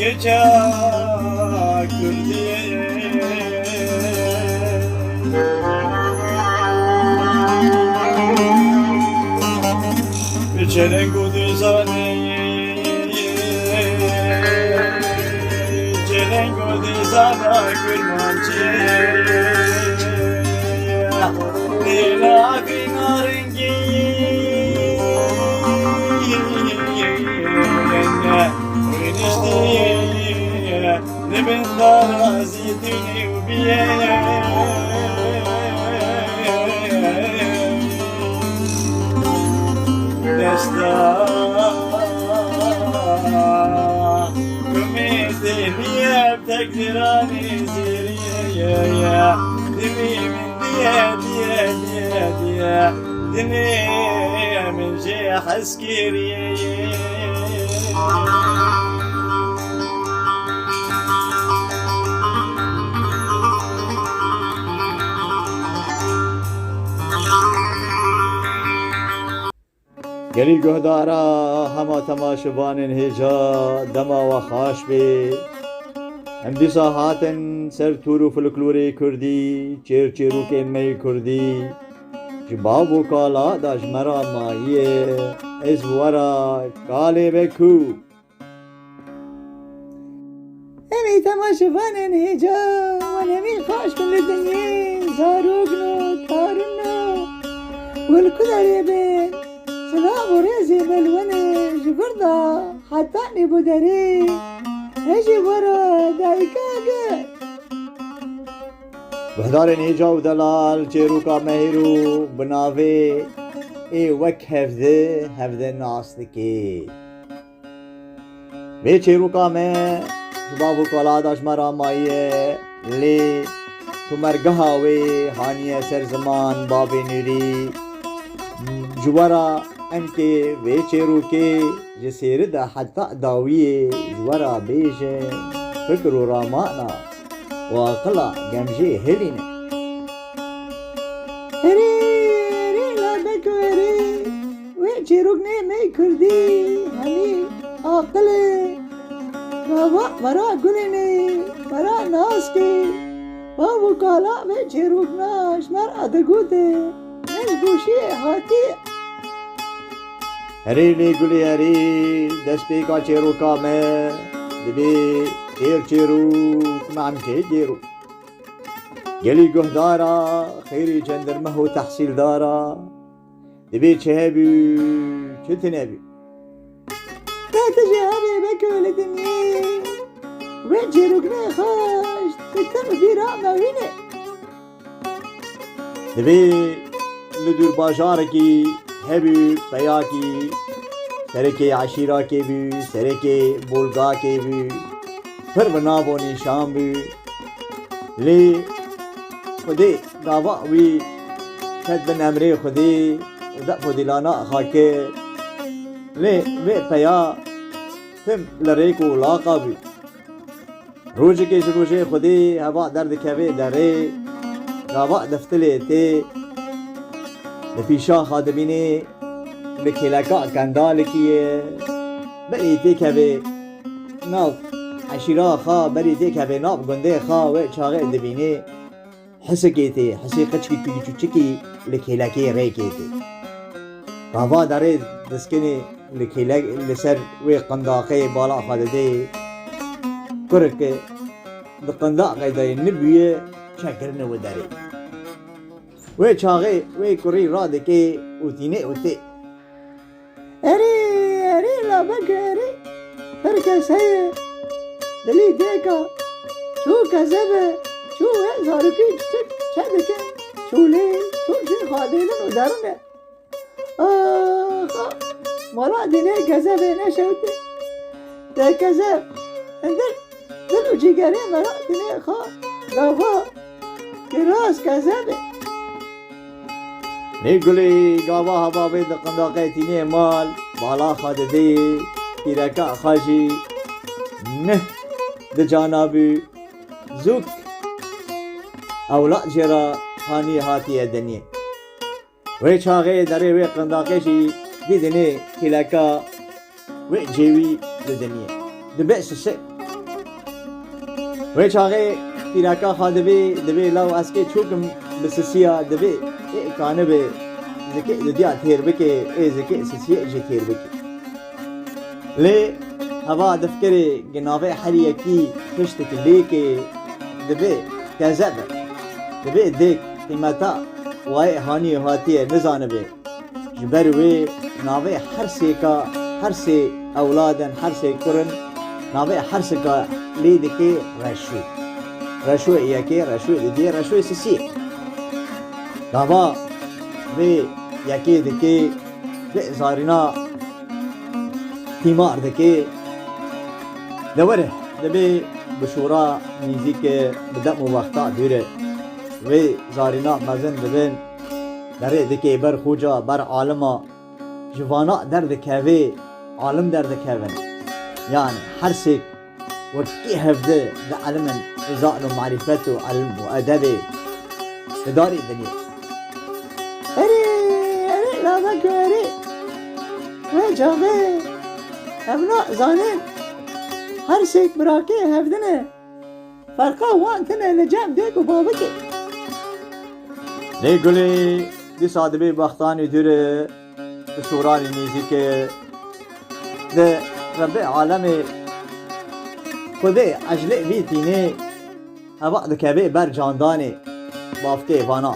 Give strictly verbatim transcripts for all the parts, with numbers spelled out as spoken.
Keça Kurdî. Çeleng û dîzanê, çeleng û dîzana kurmancî. Lêla fîna rengî, rêniştî, li bin dara zîtûnê û biyê. Desta kumê têliye, tekdiranê zêriye. Divî min diye, diye, diye, diye. Dinê min jê hez kiriye. Gelî guhdara hema temaşevanên hêja, dema we xaş bê. Em dîsa hatin ser tûr û folklorê kurdî, çêr çêrokên me yê kurdî. Ji bav û kala da ji me re mayiye, ez wera kalê be ku. Em ê temaşevanên hêja, wan hemî xaş bin li dinyê, zarokno, tarino, wil ku derê bin, silav û rêzê me li wan e, ji vir da heta nêbo derê, hejê wera dayika gel. Guhdarên hêja û delal, çêroka me hêro bi navê Ê wek hevdi, hevdi nas dikê. Vê çêroka me ji bav û kala da ji me re mayiye, lê tomergeha wê haniye ser ziman bavê nûrî. Ji we re em kê vê çêrokê ji sêri de heta dawiyê ji we re bêjin, fikr û ramana û aqila gemjê hilîne. Erê, erê, labek erê. Wê çêroknê me kurdî, hemî aqil e. Gava mera gulênê, mera naskê. Bav û kala vê çêrokna ji me re digote, ne ji boşiyê hatiye. Herê lê gulê herê, destpêka çêroka me dibê çêr çêrok, me em kê gêrok. Gelî guhdara, xêrî cendirmeh û tehsîldara, dibê çi hebû, çi tune bû. Te tu jî hebê beko li dinyê, wê çêroknê xweş, tu tim bîra me wîne. Divê li dûrbajarekî hebû peyakî, serekê eşîrakê bû, serekê bolgakê bû, pir bi nav û nîşan bû. Lê Xwedê gava wî ket bin emrê Xwedê û def û dîlana xwe kir. Lê vê peya tim li rêk û laqa bû. Rojekê ji rojê Xwedê heva derdikeve derê, gava deftilê tê, li pîşa xwe dibînê li kêleka qendalikî ye. Berî têkeve nav eşîra xwe, berî têkeve nav gundê xwe, wê çaxê dibînê hisikê tê, hisê qiçkî çûçikî li kêlekê rêkê tê. Gava derê diskinê li kêlek, li ser wê qindaqê bala xwe didê. Kurik di qindaqê de nibûye, çekirine wi derê. Wê çaxê wê kurî radikê û tînê û tê. Erê, erê, labek erê. Her kes heye. Dilî dêka. Çû kezebe. Çû wê zarokî çiçik çe dike. Çû lê, çû jî xadêlin û derine. Axa, mala dînê kezebê neşewtê. Te kezeb, indir dil û cîgerê mala dînê xwe gava kiras kezebê. Nê gulê gava hava vê di qindaqê tînê mal, bala xwe didê, pîreka xwe jî nih di cana bû, zûk ewlad jê re hanî hatiye dinyê. Wê çaxê derê wê qindaqê jî dîdinê kêleka wê cêwî li dinyê. Dibe sisik. Wê çaxê pîreka xwe dibê, dibê law ez kê çûkim bi sisiya, dibê ê kanibe zikê didiya têr bike, ê zikê sisiyê jî têr bike. Lê heva difikirê gi navê her yekî tiştik lêkê dibê keze be. Dibê dêk qîmeta wayê haniyê hatiye nizanibe. Ji ber wê navê her sêka, her sê ewlad in, her sê kur in, navê her sêka lê dike Reşû. Reşûyê yekê, Reşûyê didiyê, Reşûyê sisiyê. Gava vê yekê dike, vê zarîna tîmar dike. De were, dibê bi şûra mîzîke, bi dem û wexta dûre. Vê zarîna mezin dibin. Derê dikê ber xuca, ber alima, ji vana derdikevê, alim derdikevin. Yani her sêk wekî hevde di elimin, zan û marîfet û elm û edebê di darê dinyê. Erê, erê, lava ku erê. Wê çaxê, evna zanên, her sêk birakê hevdine. Ferqa wan tine li cem dêk û bavikê. Lê gulê dîsa dibê bextanê dûre, bi şûranê nêzîke, di Rebbê alemê Xwedê eclê vî tînê heva dikeve ber candanê bavkê vana.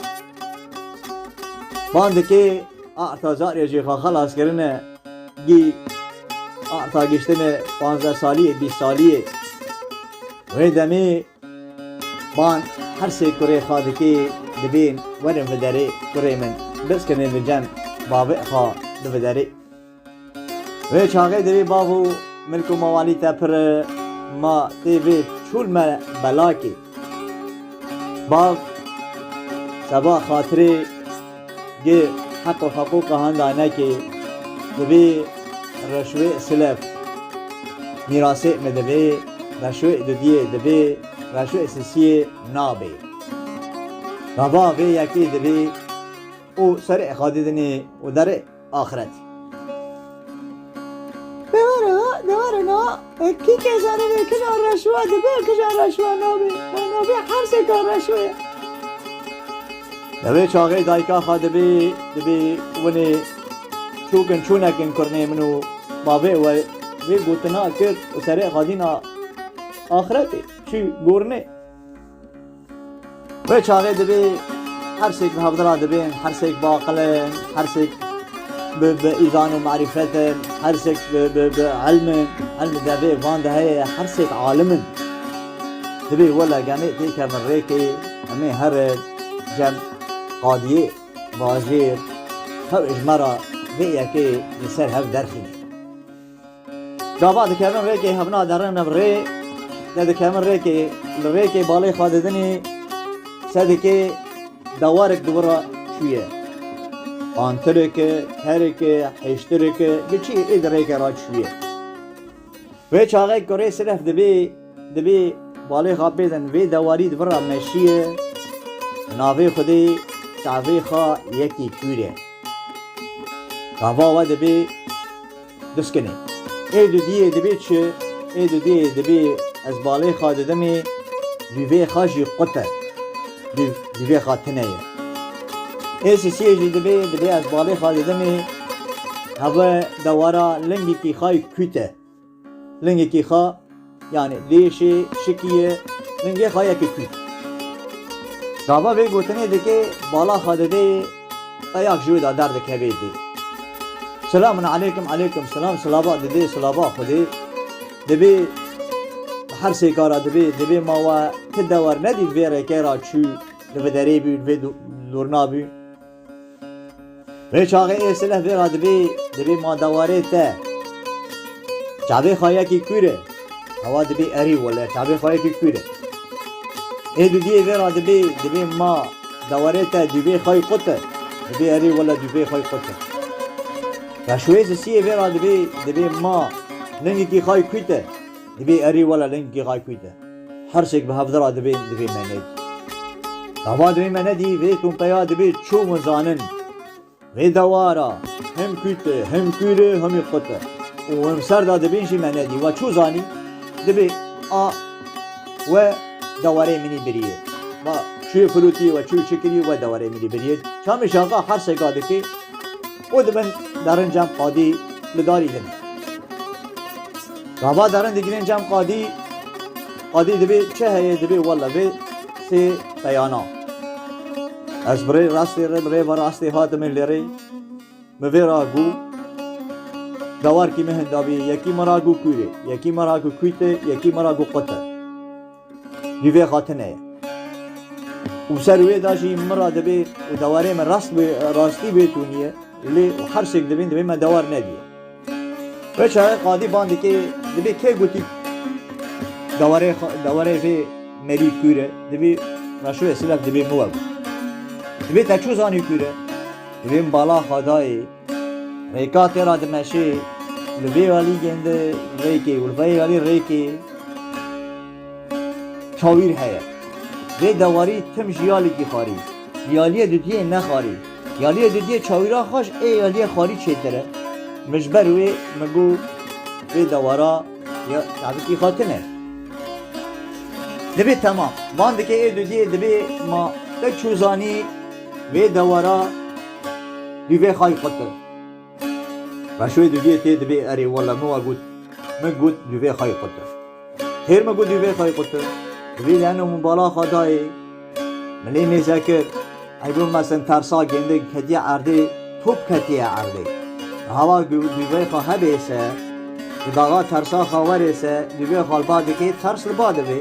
Van dike arta zarê jê xwe xelas kirine, gî arta giştine panzdeh saliyê, bîst saliyê. Wê demê ban her sê kurê xwe dikê, dibên werin viderê kurê min, biskinin li cem bavê xwe di viderê. Wê çaxê dibê bav û milk û mewalî te pir e, ma tê vê çûl me belakê. Bav, seba xatirê gi heq û hiqûqa henda nekê, dibê reşwê silef mîrasê min dibê, reşwê dudiyê dibê, reşwê sisiyê nabê. Gava vê yekê dibê û serê xwe didinê û derê axiret. Dewere ha, dewere na, e, kî ke zanî vê kija reşwa dibe, kija reşwa nabe, e, nabe her seka reşwa ye. Di vê çaxê dayika xwe dibê, dibê winê çûkin çûnekin kurnê min û bavê we vê gotina kir û serê xwe dîna axiretê çû gornê. Wê çaxê dibê her sêk bi hevdira dibên, her sêk bi aqil in, her sêk bi, bi îzan û marîfet in, her sêk bi, bi, bi ilm in, ilm devê van de heye, her sêk alim in. Dibê wele gemê têkevin rêkê, em ê herin cem qadiyê, bajêr, hew ji me re vê yekê li ser hev derxîne. Gava dikevin rêkê hevna derin ev rê, de dikevin rêkê, li rêkê balê xwe didinê, sedikê dewarek di wir re çûye. Antireke, kereke, hêştireke, giçî ê di rêkê re çûye. Wê çaxê kurê silef dibê, dibê balê xwe pêdin vê dewarî di vir re meşiye, navê Xwedê çavê xwe yekî kûr e. Gava we dibê diskinê. Ê dudiyê dibê çi? Ê dudiyê dibê ez balê xwe didimê, dûvê xwe jî qut e. Dû-, dûvê xwe tine ye. Ê sisiyê jî dibê, dibê ez balê xwe didimê, heve dewara lingekî xwe kût e. Lingekî xwe, yani dêşê, şikî ye, lingê xwe yekî kût. Gava vê gotinê dike, bala xwe didê, peyak ji wê de derdikevê dê. Selamun aleykum, aleykum selam, silava didê, silava Xwedê. Dibê, her sêka re dibê, dibê ma we ti dewar nedît vê rêkê re çû, li vê derê bû, li vê du-, dorna bû. Vê çaxê ê sileh vê re dibê, dibê ma dewarê te çavê xwe yekî kûr e. Hewa dibê erî wele, çavê xwe yekî kûr e. Ê dudiyê vê re dibê, dibê ma dewarê te dûvê xwe qut e. Dibê erî wele dûvê xwe qut e. Reşwê sisiyê vê re dibê, dibê ma lingekî xwe kût e. Dibê erî wela lingekî xwe kût e. Her sêk bi hevdira dibê, dibê me nedî. Gava dibê me nedî, vê tûmpeya dibê çû min zanin. Vê dewara hem kût e, hem kûr e, hemî qut e. Û em ser de dibên jî me nedî. We çû zanî? Dibê a we dewarê minî biriye. Ma çûyê filûtî we çûyê çi kirî we dewarê minî biriye. Çamê şaxa her sêka dikê û dibin derin cem qadî li darî din. Gava derin digirên cem qadî, qadî dibê çi heye, dibê wele vê sê peyana. Ez bi rê rastê re, bi rê ve rastê hatime lêrê. Min vê ra got, dewarkî min hinda bî, yekî min ra got kûr e, yekî min ra got kût e, yekî min ra got qut e. Dûvê xwe tune ye. Û ser wê de jî min ra dibê û dewarê min rast bê, rastî bê tûniye, lê û her sêk dibên dibê me dewar nediye. Wê çaxê qadî ban dike, dibê kê gotî dewarê xwe, dewarê vê merî kûr e, dibê Reşoyê Silef dibê min we got. Dibê te çû zanî kûr e? Dibê min bala xwe dayê. Rêka tê ra dimeşê, li vê alî gêndi rêkê û li vê alî rêkê çawîr heye. Vê dewarî tim ji yalîkî xwarî. Ji yaliyê dudiyê nexwarî. Yaliyê dudiyê çawîra xweş ê yaliyê xwarî çêtir e. Min ji ber wê min got vê dewara ya çavîkî xwe tune. Dibê temam. Van dike ê dudiyê dibê ma te çû zanî vê dewara dûvê xay qut e. Reşoyê dudiyê tê dibê erê wele min we got, min got dûvê xay qut e. Hêr min got dûvê xay qut e. Dibê leno min bala xwe dayê. Min lê mêze kir. Eybûn mesen tersa gênde ketiye erdê, top ketiye erdê. Hava gu-, dûvê xwe hebê se, di daxa tersa xwe werê se, dûvê xwe li ba dikê, ters li ba dibê.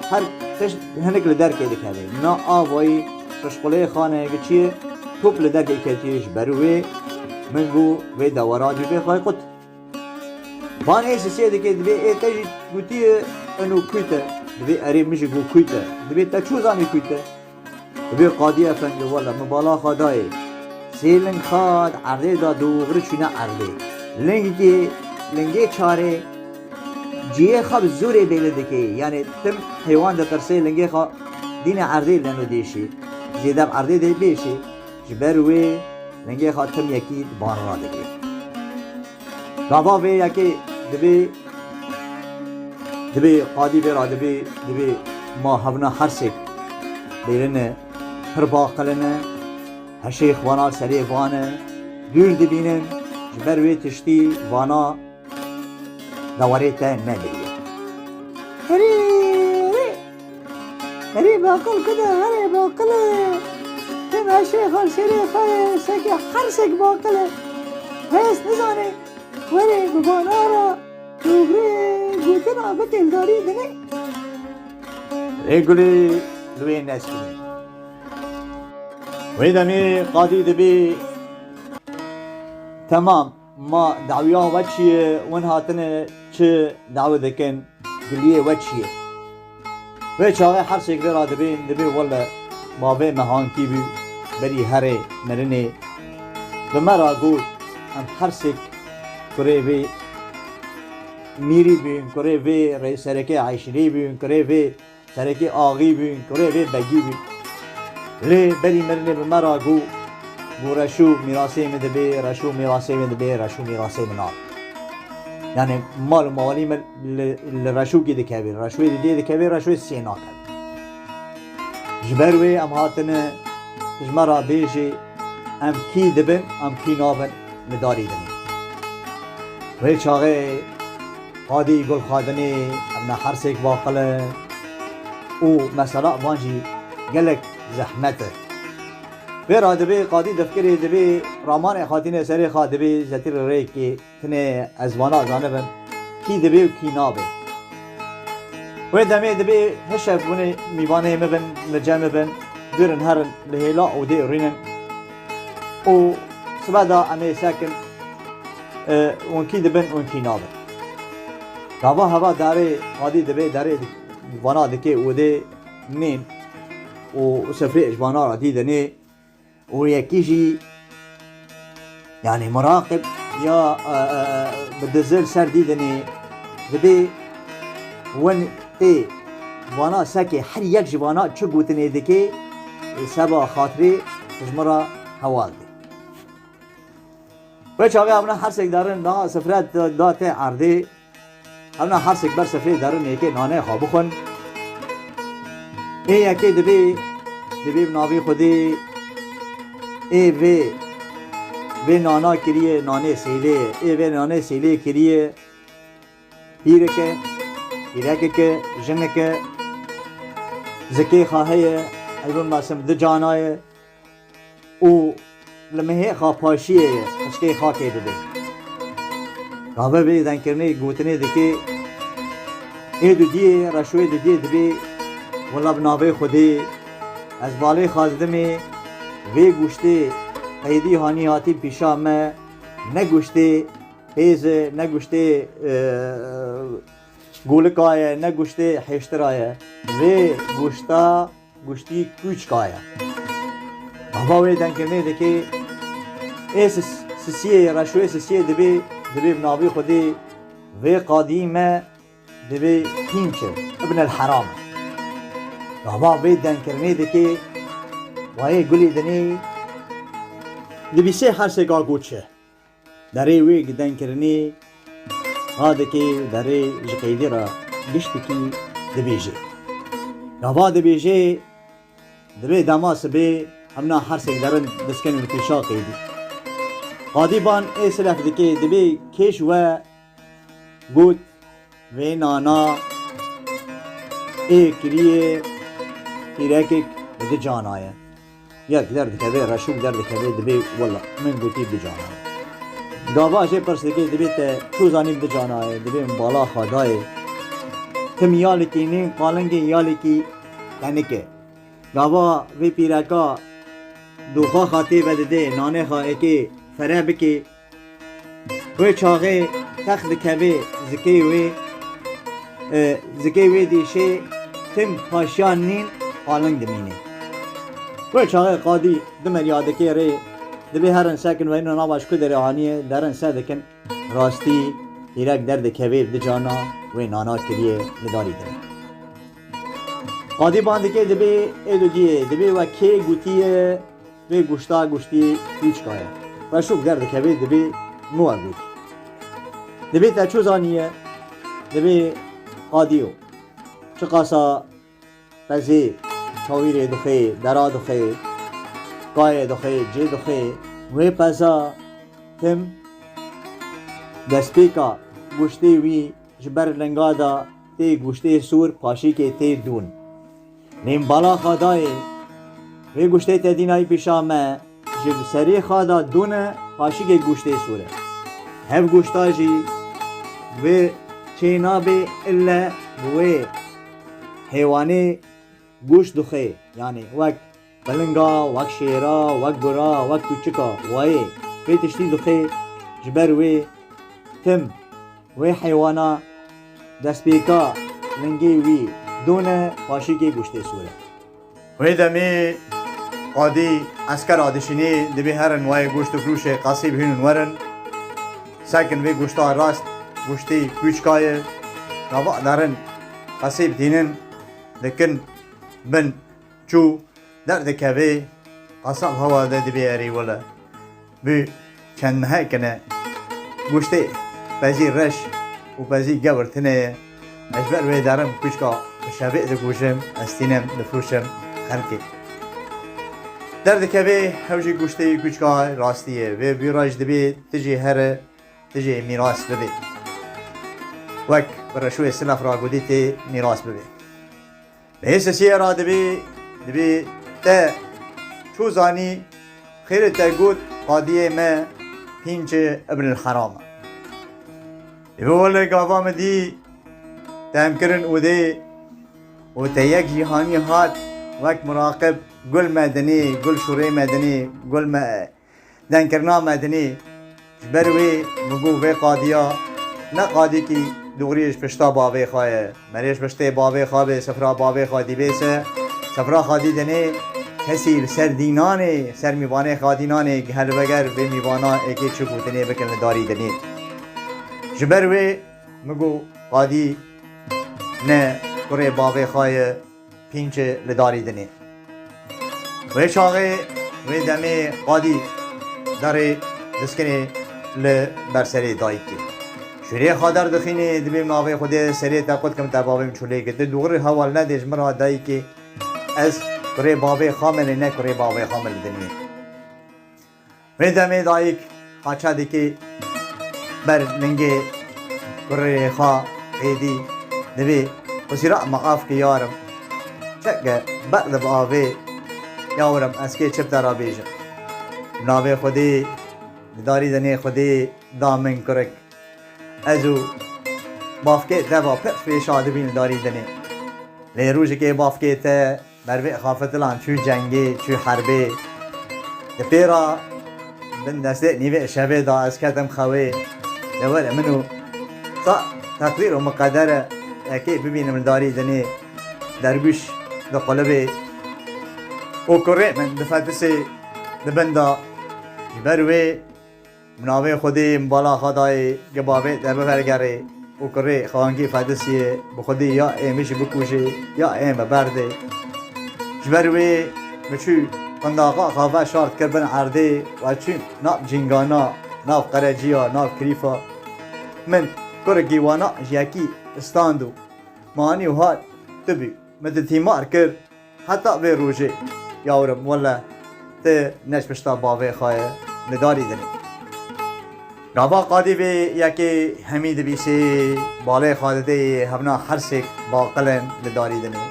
Her tişt hinek li derkê dikeve. Na avayî, pişqulê xane, giçiyê, top li derkê ketiye ji ber wê. Min got, vê dewara dûvê xwe qut. Van ê sisê dike, dibê ê te jî gotiye eno kût e. Dibê erê min jî got kût e. Dibê te çû zanî kût e? Dibê qadî efendi wele min bala xwe dayê. Sê ling xwe di erdê da, di oxirî çûne erdê. Lingê, lingê çarê cihê xwe bi zorê bêle dike. Yanî tim heywan ditirsê lingê xwe dîne erdê leno dêşê. Zêde bi erdê dê bêşê. Ji ber wê lingê xwe tim yekî di ban ra dike. Gava vê yekê dibê, dibê qadî vê ra dibê, dibê ma hevna her sêk bêrine, pir baqil ine, heşê xwana serê vane, dûr dibînin, ji ber wê tiştî vana dewarê te nebiriye. Herê, herê. Herê baqil kude, herê baqil e. Tim heşê xwe serê xwe ye, seke her sek baqil e. Hes nizane, were bi vana re dûvê gotina bike li darî dinê. Rê gulê li wê neskine. Wê demê qadî dibê, temam. Ma dawiya we çi ye? Win hatine çi dawi dikin? Giliyê we çi ye? Vê çaxê her sêk vê ra dibên, dibê wele ma vê mehankî bû, berî herê mirinê. Bi me ra got, em her sêk kurê vê mîrî bûn, kurê vê rê-, serekê Eyşinî bûn, kurê vê serekê axî bûn, kurê vê begî bûn. Lê berî mirinê bi me ra got, got, reşo mîrasê min dibê, reşo mîrasê min dibê, reşo mîrasê min nabe. Yanî mal û mawalî min li, li reşokê dikevê, reşoyê didê dikevê, reşoyê sê nakevê. Ji ber wê em hatine, ji me ra bêjê, em kî dibin, em kî nabin li darî dinê. Wê çaxê Qadî Gulxadinê, em ne her sêk baqil in û mesela van jî gelek zehmet e. Vê ra dibê qadî defkirê dibê ramanê xatîne serê xwe dibê zetîr rêkê tine ez vana zanibin kî dibê û kî nabê. Wê demê dibê hişev winê mîvanê min bin, li cem min bin, birin herin li hêla odê rînin û sibe da em ê sekin, e, hûn kî dibin, hûn kî nabin. Gava heva darê qadî dibê, darê dik-, vana dikê odê nên û sifrê ji vana re dî dinê û yekî jî, yanî miraqib ya, e, e, bi dizil ser dî dinê dibê win tê vana sekê her yek ji vana çi gotinê dikê, e, seba xatirê ji min re hewal dê. Wê çaxê evna her sek derin da sifre da, da tê erdê. Evna her sek ber sifrê derin yekê nanê xwe bixwin. Ê yekê dibê, dibê bi navê Xwedê ê vê, vê nana kiriye, nanê sêlê ye. Ê vê nanê sêlê kiriye pîreke, pîrekeke, jineke, zikê xwe heye, ez bimesim di cana ye. û li mihê xwe paşiyê ye, xişkê xakê dibê. Gava vê dengkirinê gotinê dikê, ê dudiyê, reşoyê dudiyê dibê, wela bi navê Xwedê, ez balê xwazdimê, vê goştê qeydî hanî hatî pîşa me, ne goştê pêz e, ne goştê, e, gulika ye, ne goştê hêştira ye. Vê goşta goştî kûçka ye. Gava wê dengkirinê dikê, ê sis-, sisiyê, reşoyê sisiyê dibê, dibê bi navê Xwedê vê qadî me dibê pînç e, ibn el heram e. Gava vê dengkirinê dikê, wayê gulê dinê dibîsê her sêka goç e. Derê wê dengkirinê ha dikê, derê ji qeydî re giştikî dibêjê. Gava dibêjê, dibê dema sibê hemna her sêk derin diskenên pêşa qeydî. Qadî ban ê silef dikê, dibê kêş we got, vê nana ê kiriyê pîrekek bi di cana ye. Yek derdikeve, reşûk derdikeve, dibê wela min gotî bi di cana ye. Gava jê pirs dike, dibê te çû zanî bi di cana ye, dibê min bala xwe dayê. Tim yalekî nîn qalingê yalekî tenike. Gava vê pîreka doxa xwe tê vedidê, nanê xwe êkê fere bikê. Wê çaxê tex dikevê zikê wê, e, zikê wê dîşê tim paşiyan nîn qaling dimînê. Wê çaxê qadî dimeriya dikê rê, dibê herin sekin weyno nava ji ku derê haniye, derin se dikin. Rastî pîrek derdikevê di cana wê nana kiriye li darî dinê. Qadî ban dike dibê ê dudiyê, dibê we kê gotiye vê goşta goştî kûçka ye. Reşûk derdikevê dibê min we got. Dibê te çû zaniye, dibê qadî yo. Çiqasa pezê çawîrê dixê, dera dixê, kayê dixê, cê dixê, wê peza tim destpêka goştê wî ji ber linga de tê goştê sûr, paşîkê tê dûn. Nêm bala xwe dayê, vê goştê te dînayî pîşa me, ji serê xwe de dûn e, paşîkê goştê sûr e. Hev goşta jî vê çê nabê ille bi wê heywanê goşt dixê, yanî wek pilinga, wek şêra, wek gura, wek kûçika, wayê vê tiştî dixê, ji ber wê tim wê heywana destpêka lingê wî dûn e, paşîkê goştê sûr e. Wê demê qadî eskera dişînê, dibê herin wayê goşt û firûşê qesîb hînin werin. Sekin vê goşta rast, goştê kûçka ye. Gava derin qesîb tînin, dikin bin çû derdikevê, qasab hewa de dibê erê wele. Bi çend mehekine goştê pezî reş û pezî gewir tine ye. Ez ber wê derim kûçka bi şevê dikujim, ez tînim difrûşim xelkê. Derdikevê hew jî goştê kûçka rastî ye. Vê vî re jî dibê tu jî here, tu jî mîras bibê. Wek bi reşûyê silef re gotî tê mîras bibê. Lê sesiyê ra dibê, dibê te çû zanî, xêrê te got, qadiyê me pînçê Ibnil Heram e. Dibê wele gava min dî, te em kirin ûdê û te yek jîhanî hat, wek muraqib gul me dinê, gul şûrê me dinê, gul me dengkirina me dinê. Ji ber wê min got vê qadiya ne qadîkî dûrî ji pişta bavê xwe ye. Merê ji piştê bavê xwe bê, sifra bavê xwe dîbê se, sifra xwe dî dinê, kesî li ser dînanê, ser mîvanê xwe dînanê, gihel veger vê mîvana êkê çi gotinê bikin li darî dinê. Ji ber wê min got qadî ne kurê bavê xwe ye, pînçê li darî dinê. Wê çaxê, wê demê qadî derê diskinê li ber serê dayikê. Şûrê xwe derdixînê, dibê navê Xwedê serê te qut kim te bavê min çûlê kir. Tu dûrî heval nedê ji min re dayikê. Ez kurê bavê xwe me, lê ne kurê bavê xwe me li dinê. Vê demê dayik haça dike ber lingê kurê xwe êdî dibê, "Xwezîra, me af ki yarim. Çeke ber li bi avê, yawirim, ez kê çi bi te re bêjim. Navê Xwedê, li darî dinê Xwedê da min kurik. Ez û bavkê te va pir pêşa dibîn li darî dinê. Lê rojekê bavkê te ber vê xafetilan çû cengê, çû herbê. Di pêra bin destê nîvê şevê da ez ketim xewê. De were min û ta teqdîr û miqedere ekê bibînim li darî dinê. Dergûş di qulibê û kurê min di fetisê di bin da. Ji ber wê bi navê Xwedê min bala xwe dayê, gi bavê te bivergerê û kurê xwe hingî fedisiyê, bi Xwedê ya ê min jî bikujê, ya ê min berdê. Ji ber wê min çû qundaxa xwe veşart kir bin erdê, we çûn nav cîngana, nav qereciya, nav kirîfa. Min kurekî wana ji yekî stand û manî û hat tu bî. Min tu tîmar kir heta vê rojê. Yawirim, wele tu ne ji pişta bavê xwe ye, li darî dinê." Gava qadî vê yekê hemî dibîsê, balê xwe didê, hevna hersêk baqil in li darî dinê.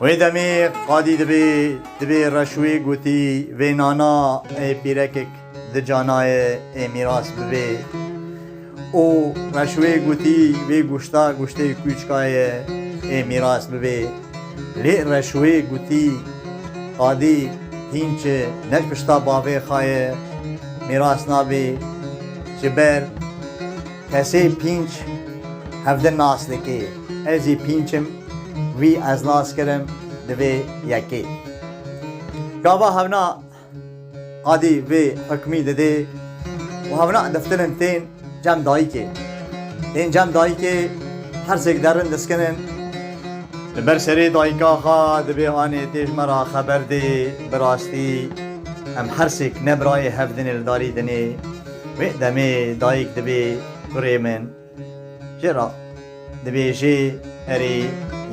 Wê demê qadî dibê, dibê reşwê gotî, "Vê nana ê pîrekek di cana ye, ê mîras bibê." Û reşwê gotî, "Vê goşta goştê kûçka ye, ê mîras bibê." Lê reşwê gotî, "Qadî, pînç e, ne ji pişta bavê xwe ye, mîras nabê. Ji ber kesê pînç hevdin nas dike. Ez jî pînç im, wî ez nas kirim, divê yekê." Gava hevna qadî vê hukmî didê û hevna diftirin tên cem dayikê. Tên cem dayikê, hersêk derin diskinin. Li ber serê dayika xwe dibê anê tê ji me re xeber dê, bi rastî em hersêk ne birayê hev dinê li darî dinê. Wê demê dayik dibê, "Kurê min." Jê re dibêjê, "Erê,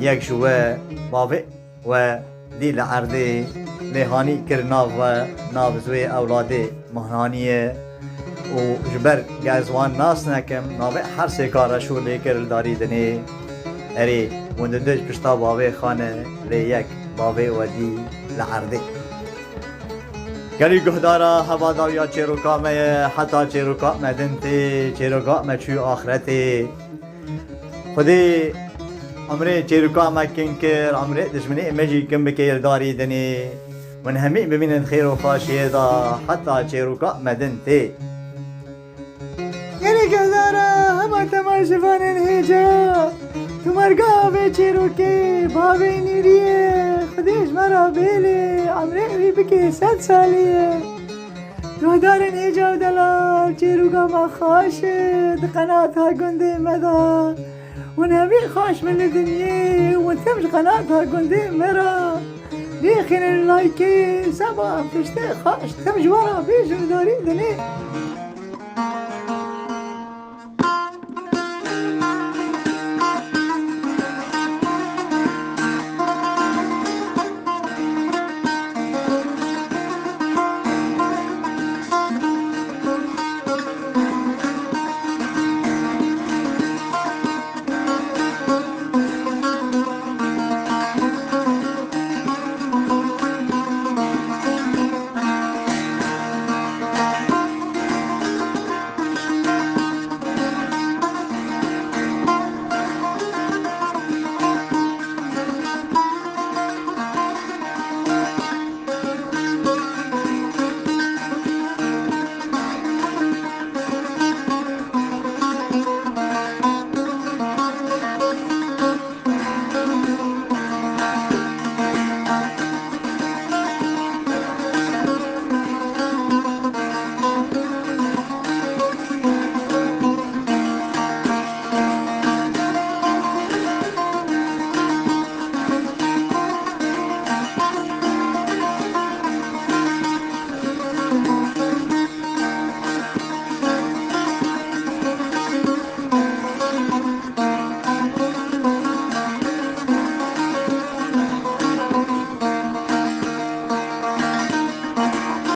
yek ji we bavê we dî li erdê lê hanî kir nav we, nav ji wê ewladê min hanî ye û ji ber ge ez wan nas nekim, navê hersêka reşo lê kir li darî dinê. Erê, hûn di du ji pişta bavê xwe ne, lê yek bavê we dî li erdê." Gelî guhdara heva dawiya çêroka me ye, heta çêroka me din tê, çêroka me çû axretê. Xwedê umrê çêroka me kin kir, umrê dijminê me jî kin bike li darî dinê. Hûn hemî bimînin xêr û xweşiyê de, heta çêroka me din tê. Gelê guhdara hema temaşevanên hêja, tu merga vê çêrokê, bavê nîriyê, Xwedê ji me re bêlê, emrê wî bike sed salî ye. Guhdarên hêja û delal, çêroka me xweş e, di qenata gundê me de. Hûn hemî xweş bin li dinyê, hûn tim ji qenata gundê me re. Bêxînin laykê, seba em tiştê xweş tim ji we re bêjin darî dinê.